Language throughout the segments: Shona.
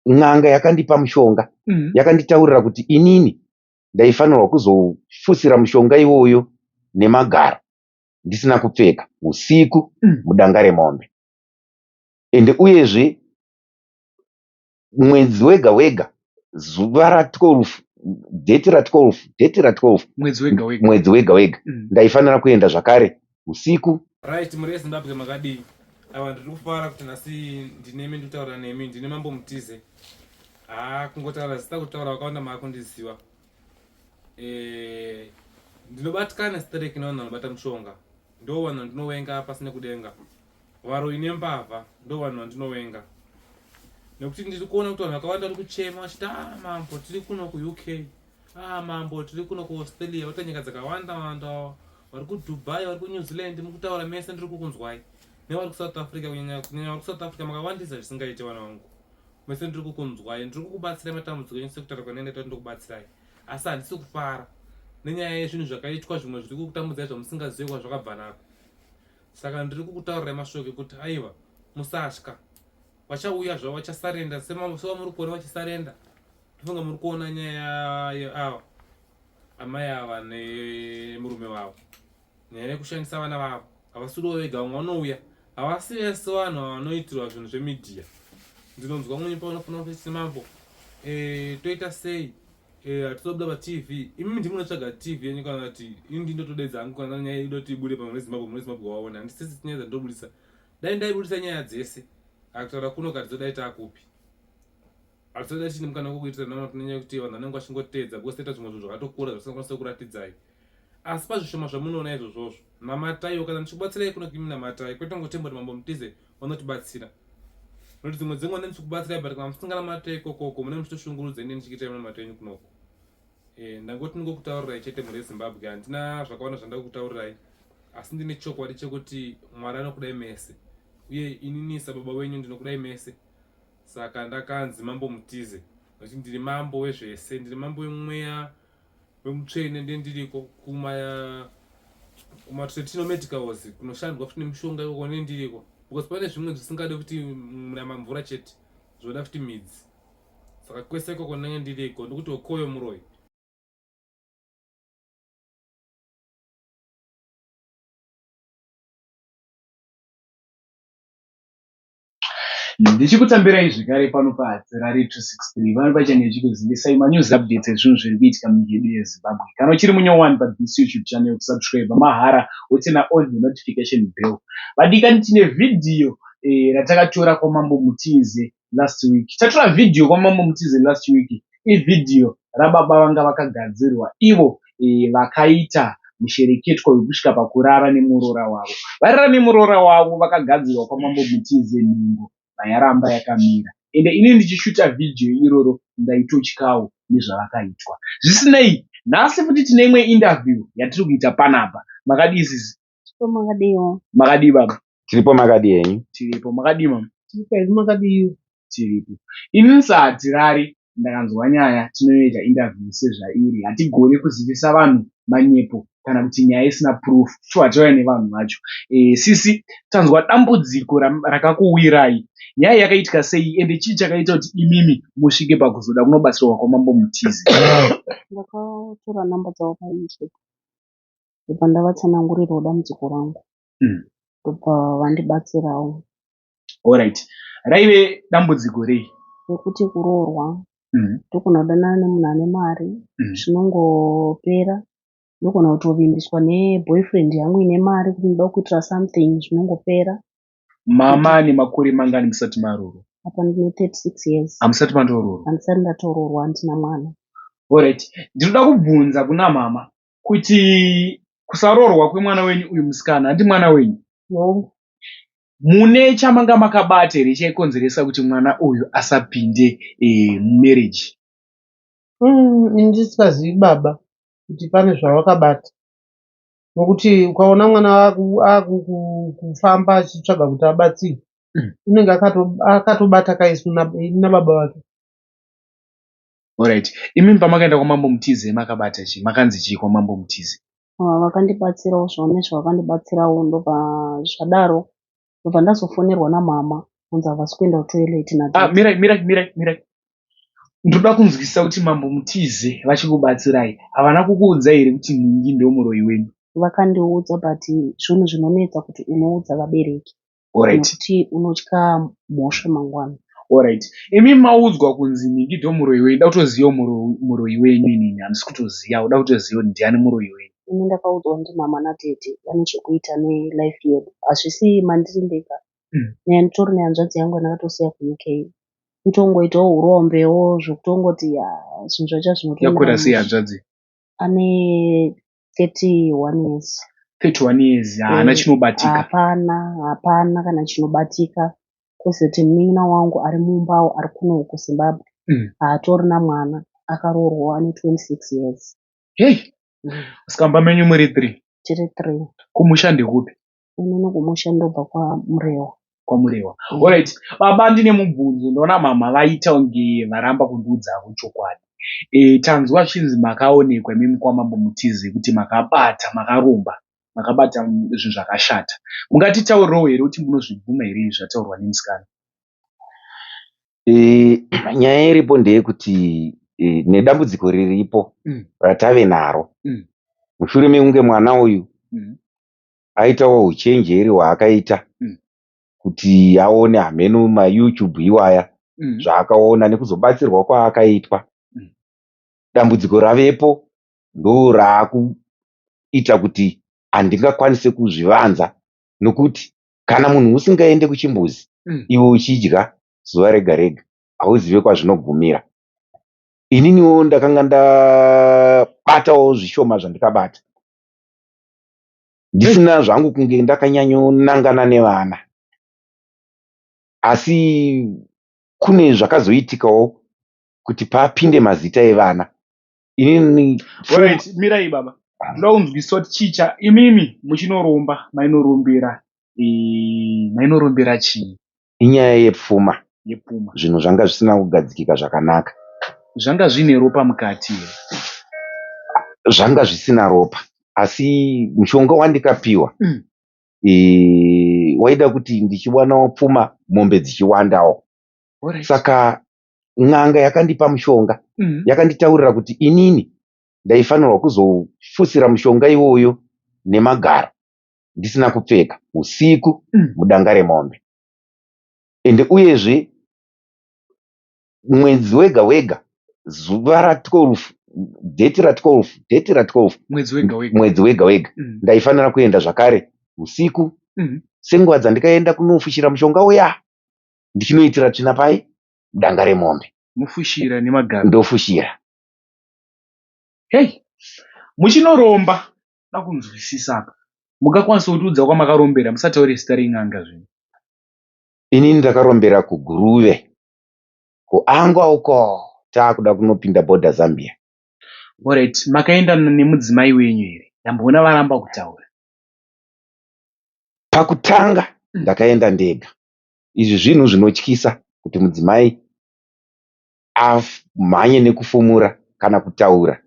N'anga yakandipa mushonga yakanditaurira kuti inini ndaifanirwa kuzofusira mushonga iwoyo nemagaro ndisina kupfeka usiku mudanga remombe. Ende uyezve mwedzi wega wega zuva ra 12 date ra 12 date ra 12 Mwedzi wega wega. Mwedzi wega wega ndaifanira kuenda zvakare usiku. Right, mhuri yeZimbabwe makadii? Aiwa, ndiri kufara kuti nhasi ndinemi ndikutaura nemi, ndine Mambo Mutize. Haa, kungotaura zita kutaura vakawanda maakundiziva. Eh, ndinobatikana stereki nevanhu vanobata mushonga. Ndo vanhu vandinowenga pasi nekudenga. Varoyi nembavha ndo vanhu vandinowenga. Nekuti ndiri kuona kuti vanhu vakawanda vari kuchema vachiti ah mambo tiri kuno kuUK. Ah mambo tiri kuno kuAustralia, vata nyika dzakawanda wanda vari kuDubai, vari kuNew Zealand, mukutaura mese ndiri kukunzwai. Nevari kuSouth Africa kunyanya kunyanya vari kuSouth Africa makawandisa zvisingaite vana vangu. Mese ndiri kukunzwai, ndiri kukubatsirai matambudziko enyu sekutaura kwandinenge ndaita kuti ndikubatsirai. Asi handisi kufara nenyaya yezvinhu zvakaitwa zvimwe zviri kukutambudzai zvamusingazive kwazvakabva nako. Saka ndiri kukutaurirai mashoko ekuti aiwa musatya. Vachauya zvavo vachasarenda sevamuri kuona vachisarenda. Ndofunga muri kuona nyaya yeava amai ava nemurume wavo. Nyaya yekushandisa vana vavo. Havasiriwo vega vamwe vanouya. Havasi vese vanhu vanoitirwa zvinhu zvemidhiya. Ndinonzwa mumwe panofanira kuti mambo eh, toita sei eh, hatizobuda patv imi ndimi munotsvaga tv yenyu kana kuti ini ndinotodedza hangu kana nyaya idoti ibude pamwe nezimbabwe mune zimbabwe waona handisisi nyaya dzandinobudisa dai ndaibudisa nyaya dzese akutaura kuno katizodai taakupi Hatizoda chini mukana wekukuitira nama tinonyanya kuti vanhu vanenge vachingoteedza because toita zvimwe zvinhu zvakatokura zvatisingakwanisa kuratidzai. Asi pazvishoma zvamunoona izvozvozvo, namataiwo kana ndichikubatsirai kuno kimi namatai kwete kungotemba kuti mambo mutize vanotibatsira. Nokuti dzimwe dzenguva ndinenge ndichikubatsirai but kana musinganamate ikokoko munenge muchitoshungurudza ini ndichikiitai munamato yenyu kunoko. Eh, ndangoti ndingokutaurirai chete mhuri yeZimbabwe handina zvakawanda zvandava kutaurirai asi ndine chokwadi chekuti Mwari anokudai mese uye inini sababa wenyu ndinokudai mese. Saka ndakanzi Mambo Mutize nekuti ndiri mambo wezvese, ndiri mambo wemweya wemutsvene ndiye ndiriko kuma kumatretino medicals kunoshandwa futi nemishonga ikoko ndiye ndiriko because pane zvimwe zvisingade kuti muramba mvura chete zvoda futi midzi saka kwese ikoko ndinenge ndiriko ndikuti okoyo muroyi. Ndichikutambirai zvekare pano paHadzirari 263 pano pachange ndichikuzivisai manews updates ezvinhu zviri kuitika munyika yedu yeZimbabwe. Kana uchiri munyowani pathis YouTube channel subscribe mahara woturn on the notification bell. Vadikani tine vhidhiyo eh, ratakatora kwaMambo Mutize last week. Tatora vhidhiyo kwaMambo Mutize last week Ivhidhiyo rababa vanga vakagadzirwa ivo vakaita mushereketwa wekusvika pakurara nemuroora wavo. Varara nemuroora wavo vakagadzirwa kwaMambo Mutize nhengo vayaramba yakamira. Ende ini ndichishuta vhidhiyo iroro ndaitotyawo nezvavakaitwa. Zvisinei, nhasi futi tine imwe interview yatiri kuita panapa. Makadii sisi? Tiripo makadiiwo. Makadii baba? Tiripo makadii henyu? Tiripo makadii mama? Tiripo hedu makadii? Tiripo. Ini saHatirari ndakanzwa nyaya tinoita interview sezvairi hatigone kuzivisa vanhu manyepo kana kuti nyaya isina proof tobva tauya nevanhu vacho. E, sisi tanzwa dambudziko rakakuwirai nyaya yakaitika sei ende chii chakaita kuti imimi musvike pakuzoda kunobatsirwa kwaMambo Mutize? Ndakatora number dzavo paYouTube ndobva ndavatsanangurirawo dambudziko rangu ndobva vandibatsirawo. Alright. Raive dambudziko rei? Rekuti kuroorwa ndogona kudanana nemunhu ane mari zvinongopera. Ndogona kutovimbiswa neboyfriend yangu ine mari kuti ndoda kukuitira something zvinongopera. Mama ane makore mangani musati maroorwa? Apa ndine 36 years. Hamusati matoroorwa? Handisati ndatoroorwa, handina mwana. Alright. Ndinoda kubvunza kuna mama kuti kusaroorwa kwemwana wenyu uyu musikana, hanti mwana wenyu? Hongu. Mune chamanga makabata here chaikonzeresa kuti mwana uyu asapinde mumarriage? Ini ndisingazivi baba kuti pane zvavakabata nokuti ukaona mwana akufamba achitsvaga kuti abatsirwe unenge akatobata kaisu nababa vake. Alright. Imimi pamakaenda kwaMambo Mutize makabata chii? Makanzi chii kwaMambo Mutize? Ah, vakandibatsirawo zvone zvavakandibatsirawo ndobva zvadaro ndobva ndazofonerwa namama. Kunzi havasi kuenda kutoilet Ah, nadaddy. mirai, mirai, mirai, mirai. Ndoda kunzwisisa kuti Mambo Mutize vachikubatsirai havana kukuudzai here kuti nhingi ndomuroyi wenyu? Vakandiudza but zvinhu zvinonetsa kuti unoudza vabereki Alright. nekuti unotya mhosva mangwana. Alright. Imi maudzwa kunzi nhingi ndomuroyi wenyu, da kutoziva muroyi wenyu inini handisi kutoziva, uda kutoziva kuti ndiani muroyi wenyu. Ini ndakaudzwa kuti mama natete vane chekuita nelife yedu. Hazvisi mandiri ndega. Nyaya nditori nehanzvadzi yangu yandakatosiya kuUK. Kutongoitawo hurombewo zvekutongoti yaa zvinhu zvacho hazvina Yakura kutomira sei mushe. hanzvadzi? Ane 31 years. 31 years haana chinobatika. Hapana, hapana kana chinobatika. Kozoti munin'ina wangu ari mumbawo ari kuno kuZimbabwe haatorina mwana akaroorwa ane 26 years. Hey, saka mumba menyu muri 3? Tiri 3. Kumusha ndekupi? Inini kumusha ndobva kwaMurewa. KwaMurewa. Alright. Baba ndine mubvunzo, ndaona mama vaita kunge varamba kundiudza chokwadi. Tanzwa zvichinzi makaonekwa imimi kwaMambo Mutize kuti makabata, makaromba, makabata zvinhu zvakashata. Mungatitaurirewo here kuti munozvibvuma here izvi zvataurwa nemusikana? Nyaya iripo ndeyekuti nedambudziko riripo ratave naro mushure mekunge mwana uyu aitawo uchenjeri hwaakaita kuti aone hameno maYouTube iwaya zvaakaona nekuzobatsirwa kwaakaitwa. Dambudziko ravepo ndoraakuita kuti handingakwanise kuzvivanza nokuti kana munhu usingaende kuchimbuzi iwe uchidya zuva rega rega hauzive kwazvinogumira. Ininiwo ndakanga ndabatawo zvishoma zvandikabata ndisina zvangu kunge ndakanyanyonangana nevana asi kune zvakazoitikawo kuti papinde mazita evana inini. Alright, mirai baba. Ndoda kunzwisisa kuti chii cha imimi muchinoromba mainorombera mainorombera chii? Inyaya yepfuma. Yepfuma. Zvinhu zvanga zvisina kugadzikika zvakanaka. Zvanga zviine ropa mukati here? Zvanga zvisina ropa asi mushonga wandikapiwa waida kuti ndichiwanawo pfuma mombe dzichiwandawo. Saka n'anga yakandipa mushonga yakanditaurira kuti inini ndaifanirwa kuzofusira mushonga iwoyo nemagaro ndisina kupfeka usiku mudanga remombe. Ende uyezve mwedzi wega wega zuva ra 12 date ra 12 date ra 12 Mwedzi wega wega. Mwedzi wega wega ndaifanira kuenda zvakare usiku senguva dzandikaenda kunofushira mushonga uya ndichinoitira tsvina pai mudanga remombe. Mufushira nemagaro. Ndofushira. Hey, muchinoromba da kunzwisisa apa. Mungakwanisa kutiudza kwamakarombera musataure zita ren'anga zvenyu. Inini ndakarombera kuGuruve kuAngwa uko taakuda kunopinda bhodha Zambia. Alright, makaenda nemudzimai wenyu here? Ndamboona varamba kutaura. Pakutanga ndakaenda ndega. Izvi zvinhu zvinotyisa kuti mudzimai amhanye nekufumura kana kutaura.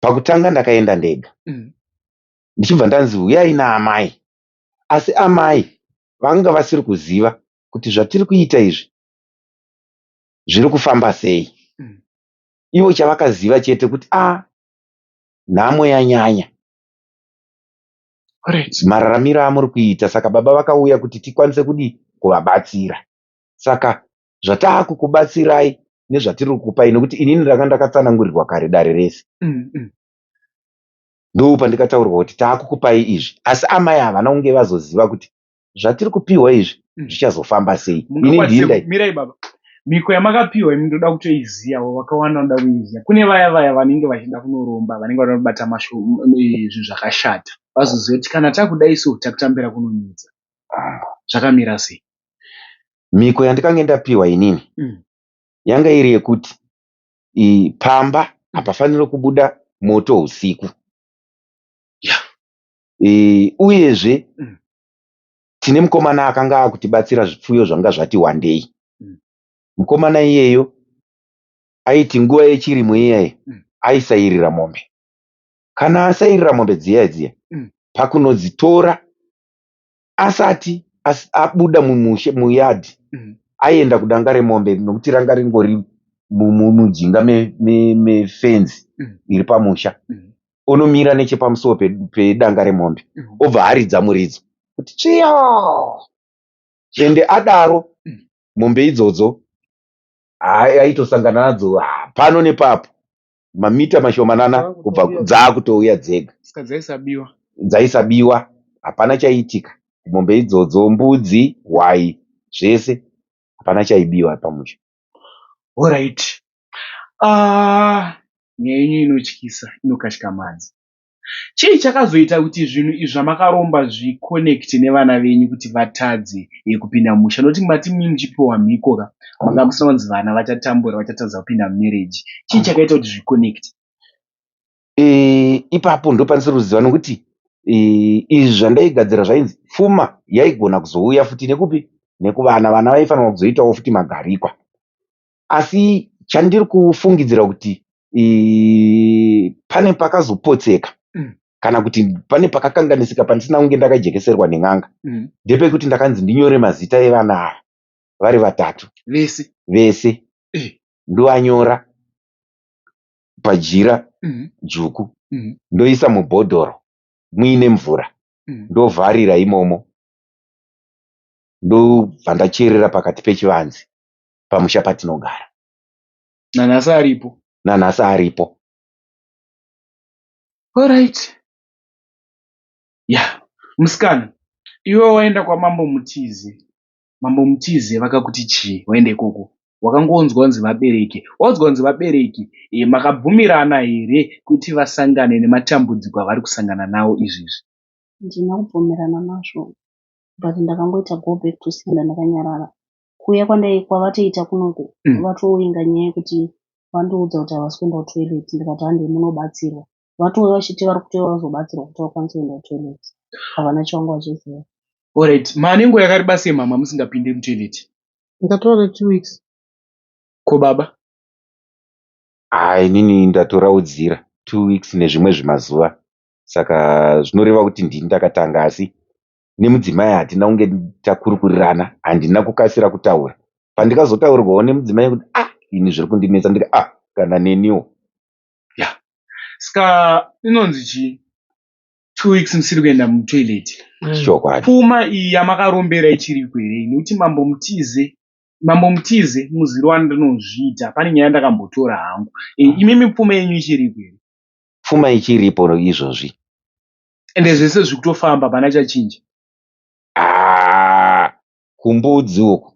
Pakutanga ndakaenda ndega. Ndichibva ndanzi huyai naamai. Asi amai vanga vasiri kuziva kuti zvatiri kuita izvi zviri kufamba sei. Ivo chavakaziva chete kuti a nhamo yanyanya. Mararamiro amuri kuita saka baba vakauya kuti tikwanise kudii kuvabatsira. Saka zvataakukubatsirai nezvatiri kukupai nekuti inini ndanga ndakatsanangurirwa kare dare rese. Ndopandikataurirwa kuti taakukupai izvi asi amai havana kunge vazoziva kuti zvatiri kupiwa izvi zvichazofamba sei. Ini Mungakwanise ndini mirai baba. Mhiko yamakapiwa imi ndoda kutoiziyawo, vakawanda vanoda kuiziya. Kune vaya vaya vanenge vachida kunoromba, vanenge vada kubata zvinhu zvakashata. Vazoziva kuti kana takudai so takutambira kunonyudza. Zvakamira sei? Mhiko yandikange ndapiwa inini yanga iri yekuti pamba hapafaniri kubuda moto usiku. Uyezve tine mukomana akanga akutibatsira zvipfuyo zvanga zvati wandei. Mukomana iyeyo aiti nguva yechirimo iyayi aisairira mombe. Kana asairira mombe dziya dziya pakunodzitora asati abuda mumushe muyadhi aenda kudanga remombe nokuti ranga ringori mujinga mefenzi iri pamusha. Onomira nechepamusuwo pedanga remombe obva aridza muridzo kuti tsviyo. Ende adaro mombe idzodzo aitosangana nadzo pano nepapo mamita mashomanana kubva dzaakutouya dzega. Saka dzaisabiwa? Dzaisabiwa, hapana chaiitika. Mombe idzodzo, mbudzi, hwai, zvese hapana chaibiwa pamusha. Horaiti. Ah, nyaya yenyu inotyisa, inokatyamadza. Chii chakazoita kuti zvinhu izvi zvamakaromba zvikonekite nevana venyu kuti vatadze kupinda mumusha? Nokuti mati mimi muchipiwa mhiko ka, manga musina kunzi vana vachatambura vachatadza kupinda mumarriage. Chii chakaita kuti zvikonekite? Ipapo ndopandisiri kuziva nokuti izvi zvandaigadzira zvainzi pfuma yaigona kuzouya futi nekupi nekuvana. Vana vaifanirwa kuzoitawo futi magarikwa. Asi chandiri kufungidzira kuti pane pakazopotseka kana kuti pane pakakanganisika pandisina kunge ndakajekeserwa nen'anga ndepekuti ndakanzi ndinyore mazita evana ava vari vatatu vese vese ndovanyora pajira dzvuku ndoisa mubhodhoro muine mvura ndovharira imomo ndobva ndacherera pakati pechivanze pamusha patinogara. Nanhasi aripo? Nanhasi aripo. Alright. Yeah. Musikana, iwe waenda kwaMambo Mutize. Mambo Mutize vakakuti chii waenda ikoko? Wakangonzwa kunzi vabereki. Waudzwa kunzi vabereki, makabvumirana here kuti vasangane nematambudziko avari kusangana nawo izvezvi? Handina kubvumirana nazvo but ndakangoita go back to sender ndakanyarara. Kuuya kwavatoita kunoku vatovinga nyaya yekuti vandiudza kuti havasi kuenda kutoilet ndikati handei munobatsirwa. Vatouya vachiti vari kutouya vazobatsirwa kuti vakwanise kuenda kutoilet. Havana chavanga vachiziva. Alright, mane nguva yakareba sei mama musingapinde mutoilet? Ndatora 2 weeks. Ko baba? Haa inini ndatoraudzira 2 weeks nezvimwe zvimazuva saka zvinoreva kuti ndini ndakatanga asi nemudzimai hatina kunge takurukurirana handina kukasira kutaura. Pandikazotaurirwawo nemudzimai kuti ah ini zviri kundinetsa ndikati ah kana neniwo. Yeah. Saka inonzi chii? 2 weeks musiri kuenda mutoilet. Chokwadi. Pfuma iyi yamakarombera ichiriko here? Nekuti Mambo Mutize, Mambo Mutize muziri wandinozviita pane nyaya yandakambotora hangu. Imimi pfuma yenyu ichiriko here? Pfuma ichiripo izvozvi. Ende zvese zviri kutofamba hapana chachinja. Ah, kumbudzi uku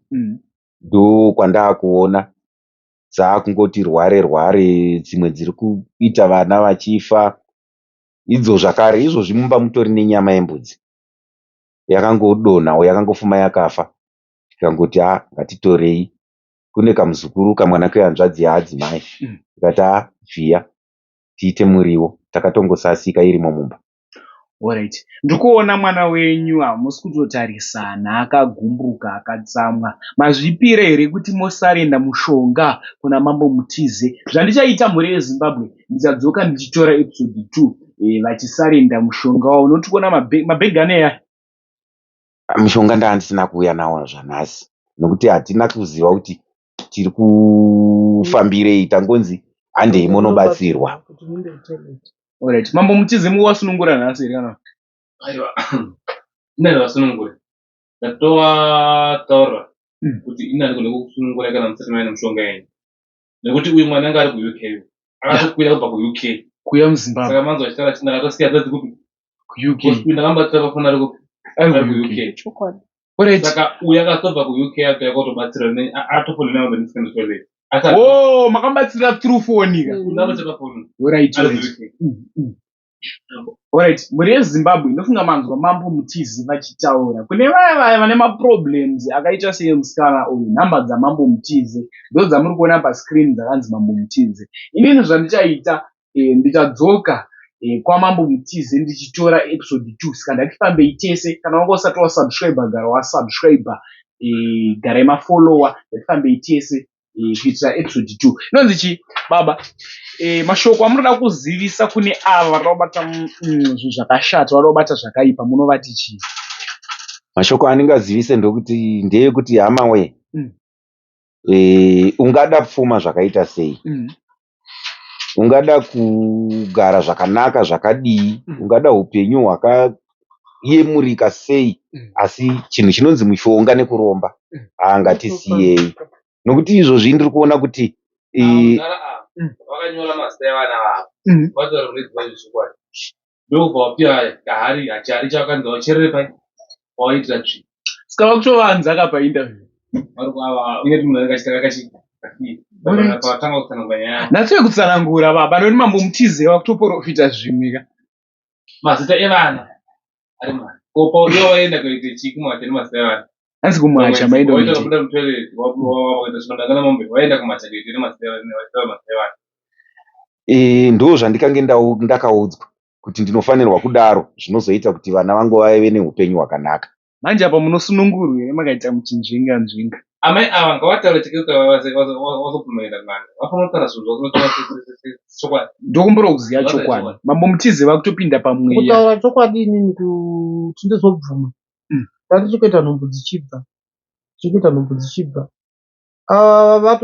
ndokwandakuona dzakungoti rware rware, dzimwe dziri kuita vana vachifa. Idzo zvakare izvozvi mumba mutori nenyama yembudzi yakangodonhawo yakangofuma yakafa. Tikangoti ah ngatitorei. Kune kamuzukuru kamwana kehanzvadzi yaadzimai. Tikati ah vhiya tiite muriwo. Takatongosasika irimo mumba. Alright. Ndikuona mwana wenyu hamusi kutotarisana akagumbuka akatsamwa. Mazvipira here kuti mosarenda mushonga kuna Mambo Mutize? Zvandichaita mhuri yeZimbabwe ndichadzoka ndichitora episode 2 vachisarenda mushonga wavo. Nokuti kuona mabhegi ane aya. Mushonga ndandisina kuuya nawo zvanhasi nokuti hatina kuziva kuti tiri kufambirei tangonzi handei munobatsirwa. Alright. Mambo Mutize muwasunungura nhasi here kana? Aiwa. Ina vasunungure. Ndatowataura kuti ina ndigone kukusunungura kana musati maine mushonga yenyu. Nekuti uyu mwana anga ari kuUK. Akatokwira kubva kuUK. Kuuya muZimbabwe. Saka manzwa achitaura achiti ndakatosiya dzadzi kupi? KuUK. Ndakamubatsira pafoni ari kupi? Ari kuUK. Chokwadi. Alright. Saka uyu akatobva kuUK akauya kutobatsira atofonera nawo ndisikaenda toilet. Oh, makamubatsira through phone ka. Ndabatsira pafoni. Alright. Ari kuUK. Alright, mhuri yeZimbabwe ndofunga manzwa Mambo Mutize vachitaura. Kune vaya vaya vane maproblems akaita seemusikana uyu, nhamba dzaMambo Mutize ndodzamuri kuona pascreen dzakanzi Mambo Mutize. Inini zvandichaita ndichadzoka kwaMambo Mutize ndichitora episode 2 saka ngatifambei tese. Kana wanga usati wasubscribe gara wasubscribe, garai mafollower, ngatifambei tese kuitira episode 2. Inonzi chii baba? Mashoko amunoda kuzivisa kune ava varikuda kubata zvinhu zvakashata, varikuda kubata zvakaipa munovati chii? Mashoko andingazivise ndokuti ndeyekuti hama wee Ungada pfuma zvakaita sei? Ungada kugara zvakanaka zvakadii? Ungada hupenyu hwakayemurika sei? Asi chinhu chinonzi mushonga nekuromba haa ngatisiyei nokuti izvozvi ndiri kuona kuti Vakanyora mazita evana vavo vataura kuti zvechokwadi ndokubva wapiwa kahari hachari chavakanzi vacherere pai wawaitira tsvina. Saka vakutovanza ka painterview. Vari kuava uneti munhu anenge achitanga kachi pavatanga kutsanangura nyaya. Nhasi yekutsanangura baba nekuti mambo mutize vakutoporofita zvimwe ka. Mazita evana ari mari. Ko paudiwa waenda kuita chii kumacha nemazita evana? Hanzi kumacha maenda Waita kuita. kubuda mutoilet wakuita zvinodanga namombe waenda kumacha kuita nemazita evana. Ndo zvandikange ndakaudzwa kuti ndinofanirwa kudaro zvinozoita kuti vana vangu vave neupenyu hwakanaka. Manje apa munosunungurwa here makaita muchinzvenga nzvenga. Amai ava ngavataure chete vazobvuma kuenda kun'anga. Vafanira kutaura zvinhu zvavo chokwadi. Ndokumbura kuziva chokwadi. Mambo Mutize vakutopinda pamweya. Kutaura chokwadi inini kuti ndizobvuma ndandichikuita nhumbu dzichibva ndichikuita nhumbu dzichibva ava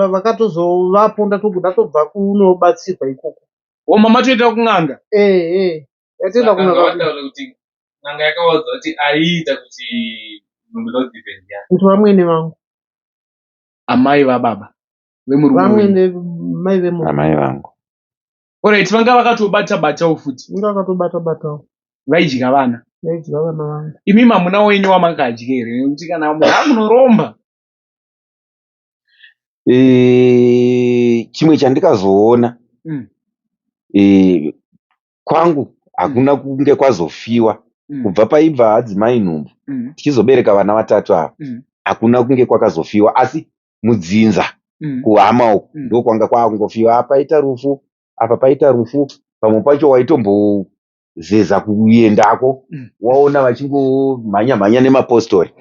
vakatozovapo ndatobva kunobatsirwa ikoko. Oh mama toita kun'anga. Eh eh. Yatoenda Saka kun'anga. ngavataure kuti n'anga yakavaudza kuti aiita kuti nhumbu dzavo dzibve ndiyani. Kuti vamwene vangu. Amai vababa vemurume wenyu. Vamwene mai vemurume. Amai vangu. Alright vanga vakatobata batawo futi. Vanga vakatobata batawo. Vaidya vana. Vaidya vana vangu. Imi hamuna wenyu wamakadya here nekuti kana munhu amunoromba. Chimwe chandikazoona kwangu hakuna kunge kwazofiwa kubva paibva adzimai nhumbu tichizobereka vana vatatu ava hakuna kunge kwakazofiwa asi mudzinza kuhama uku ndokwanga kwakungofiwa apa paita rufu apa paita rufu pamwe pacho waitombozeza kuendako waona vachingomhanya mhanya nemapostori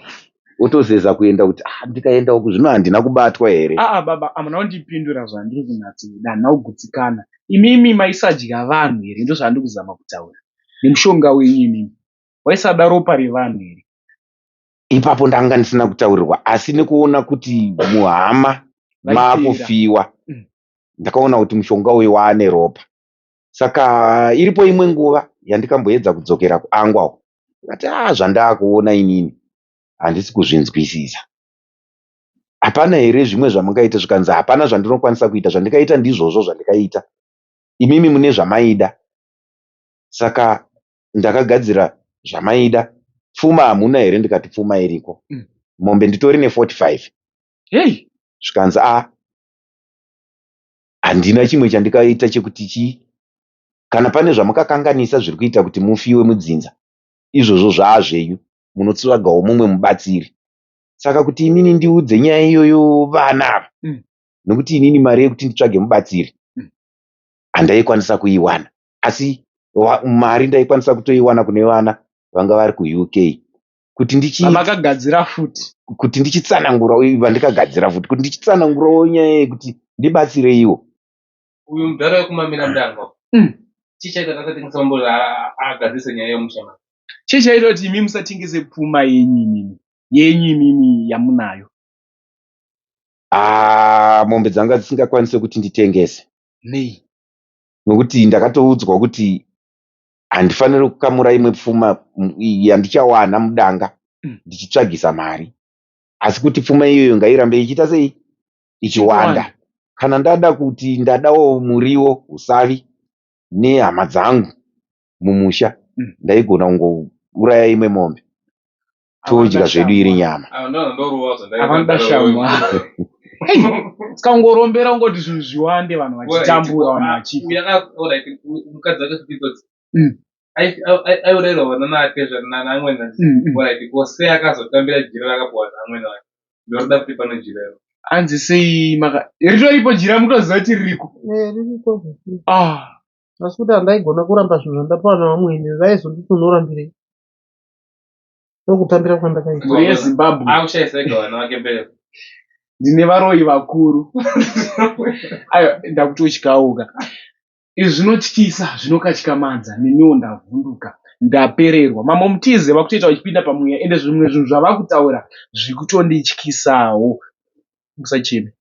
wotozeza kuenda kuti ah, ndikaenda uku zvino handina kubatwa here. Aa baba hamuna kundipindura zvandiri kunyatsoda handina kugutsikana. Imimi maisadya vanhu here ndozvandiri kuzama kutaura nemushonga wenyu imimi waisada ropa revanhu here. Ipapo ndanga ndisina kutaurirwa asi nekuona kuti muhama makufiwa ndakaona kuti mushonga uyu waane ropa. Saka iripo imwe nguva yandikamboedza kudzokera kuAngwa uko ndikati ah zvandakuona inini handisi kuzvinzwisisa. Hapana here zvimwe zvamungaita zvikanzi hapana zvandinokwanisa kuita zvandikaita ndizvozvo zvandikaita imimi mune zvamaida saka ndakagadzira zvamaida pfuma hamuna here ndikati pfuma iriko mombe nditori ne 45 Hey! zvikanzi a handina chimwe chandikaita chekuti chii kana pane zvamukakanganisa zviri kuita kuti mufiwe mudzinza izvozvo zvaazvenyu munotsvagawo mumwe mubatsiri saka kuti inini ndiudze nyaya iyoyo vana ava nokuti inini mari yekuti nditsvage mubatsiri handaikwanisa kuiwana asi mari ndaikwanisa kutoiwana kune vana vanga vari kuUK kuti ndichi Vamakagadzira futi. Kuti ndichitsanangura vandikagadzira futi kuti ndichitsanangurawo nyaya yekuti ndibatsireiwo. Uyu mudhara wekumamira mudanga chii chaita kuti asatengesa mombe kuti agadzirise nyaya yemusha make? Chii chaita kuti imi musatengese pfuma yenyu imimi yenyu imimi yamunayo? Ah, mombe dzanga dzisingakwanise kuti nditengese. Nei? Nokuti ndakatoudzwa kuti handifaniri kukamura imwe pfuma yandichawana mudanga ndichitsvagisa mari asi kuti pfuma iyoyo ngairambe ichiita sei ichiwanda. Kana ndada kuti ndadawo muriwo usavi nehama dzangu mumusha ndaigona kungouraya imwe mombe todya zvedu iri nyama. Avanoda shamwa. Saka ungorombera ungoti zvinhu zviwande vanhu vachitambura vanhu vachifa. Mukadzi wake futi aiurairwa vana naatezvara naamwene Alright, ko sei akazotambira jira rakapuwa naamwene wake? Ndorida futi pano jira iro. Hanzi sei maka ritoripo jira mutoziva kuti ririko. Eh, ririko zvikuru. Ah. Asi kuti handaigona kuramba zvinhu zvandapiwa navamwene vaizonditi unorambirei. Ndokutambira kwandakaita. Mhuri yeZimbabwe. Akushaisa ega vana vake mberi. Ndine varoyi vakuru. Aiwa ndakutotyawo ka. Izvi zvinotyisa, zvinokatyamadza, neniwo ndavhunduka. Ndapererwa. Mambo Mutize vakutoita vachipinda pamweya ende zvimwe zvinhu zvavakutaura zvikutondityisawo. Musacheme.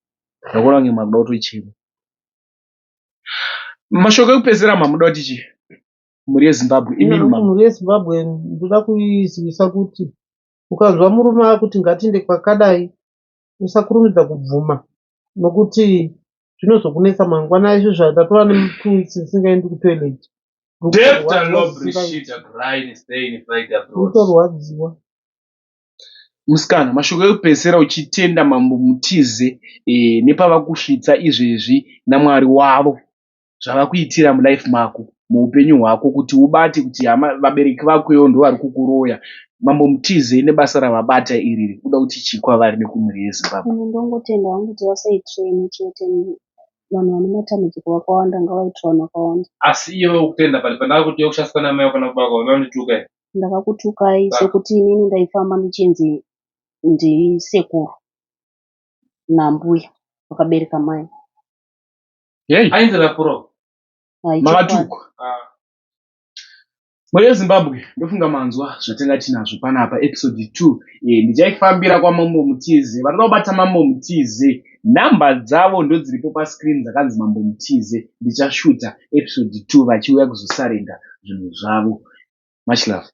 Ndakuona kunge makuda kutochema. Mashoko ekupedzisira mamuda kuti chii? Mhuri yeZimbabwe imimi mama. Mhuri yeZimbabwe ndoda kuizivisa kuti ukanzwa murume akuti ngatiende kwakadai usakurumidza kubvuma nokuti zvinozokunetsa mangwana izvo zvandatova netwo weeks ndisingaendi kutoilet. Ndirikurwadziwa. Musikana, mashoko ekupedzisira uchitenda Mambo Mutize eh, nepavakusvitsa izvezvi naMwari wavo zvavakuitira mulife mako muupenyu hwako kuti ubate kuti hama vabereki vako ivo ndovari kukuroya. Mambo Mutize nebasa ravabata iri uda kuti chii kwavari nekumhuri yeZimbabwe? Ini ndongotenda hangu kuti vasaitireni chete vanhu vane matambudziko vakawanda ngavaitire vanhu vakawanda. Asi iwe ukutenda but pandakakuti yokushandiswa namai vako nababa vako hauna kundituka here? Ndakakutukai sekuti inini ndaifamba ndichinzi ndisekuru nambuya vakabereka mai. Hey. Ainzi Rapuro. Hai, Makatukwa. Ah. Mhuri yeZimbabwe ndofunga manzwa zvatanga tinazvo panapa episode 2 e, ndichaifambira kwaMambo Mutize. Vanoda kubata Mambo Mutize nhamba dzavo ndodziripo pascreen dzakanzi Mambo Mutize. Ndichashuta episode 2 vachiuya kuzosarenda zvinhu zvavo. Much love.